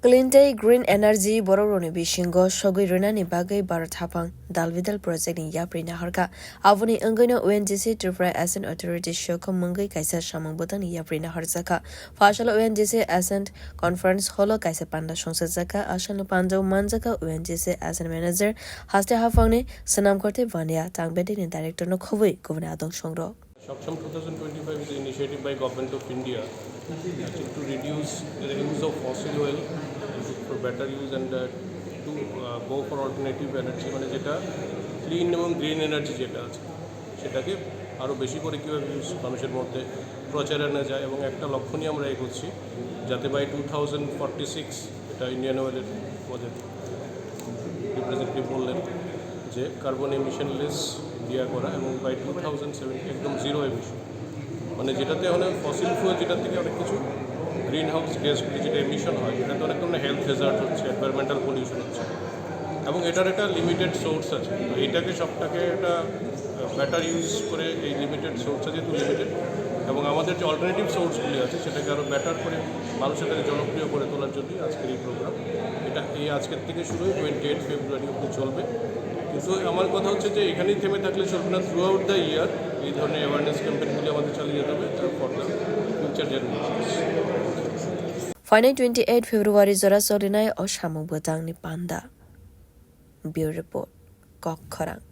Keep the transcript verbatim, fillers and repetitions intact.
Clean tei green energy borokrokni bisingo sogwi rwnani bagwi Bharat haphang Dalbidal project ni yapri naharkha. Aboni wngwino O N G C Tripura Ascent Authority sokho mungwi kaisa samung bwtangni yapri naharjakha. Phasalo O N G C Ascent Conference Hall o kaisa panda songchajakha. Asalni pandao manjakha O N G C Ascent Manager Haste Haphangni swnamkhor tei Vania Tangbedini director no khobwi kubuni adong songrok. Saksham two thousand twenty-five is an initiative by Government of India, actually, to reduce the use of fossil oil and look for better use and, uh, to, uh, go for alternative energy, মানে যেটা ক্লিন এবং green energy যেটা আছে সেটাকে আরও বেশি করে কীভাবে ইউজ মানুষের মধ্যে প্রচারে আনা যায়, এবং একটা লক্ষ্য নিয়ে আমরা এগোচ্ছি যাতে by two thousand forty six, এটা ইন্ডিয়ান অয়েলের আমাদের রিপ্রেজেন্টেটিভ বললেন যে কার্বন এমিশনলেস ইন্ডিয়া করা এবং বাই টু থাউজেন্ড সেভেন্টি একদম জিরো এমিশন, মানে যেটাতে মানে ফসিল ফুয়েল, যেটা থেকে অনেক কিছু গ্রিন হাউস গ্যাসগুলি যেটা এমিশন হয়, এটাতে অনেক ধরনের হেলথ হ্যাজার্ড হচ্ছে, এনভায়রনমেন্টাল পলিউশন হচ্ছে, এবং এটার একটা লিমিটেড সোর্স আছে। তো এটাকে সবটাকে একটা বেটার ইউজ করে, এই লিমিটেড সোর্সটা যেহেতু লিমিটেড এবং আমাদের যে অল্টারনেটিভ সোর্সগুলি আছে সেটাকে আরও বেটার করে মানুষের কাছে জনপ্রিয় করে তোলার জন্য আজকের এই প্রোগ্রাম। এটা এই আজকের থেকে শুরু হয়ে টোয়েন্টি এইট ফেব্রুয়ারি অবধি চলবে। কিন্তু আমার কথা হচ্ছে যে এখানেই থেমে থাকলে চলবে না, থ্রু আউট দ্য ইয়ার এই ধরনের অ্যাওয়ারনেস ক্যাম্পেইনগুলি আমাদের চালিয়ে যেতে হবে for the future generations. Phainai twenty eight February jora solinai o samung bwtangni panda. Bureau Report, Kokkhorang.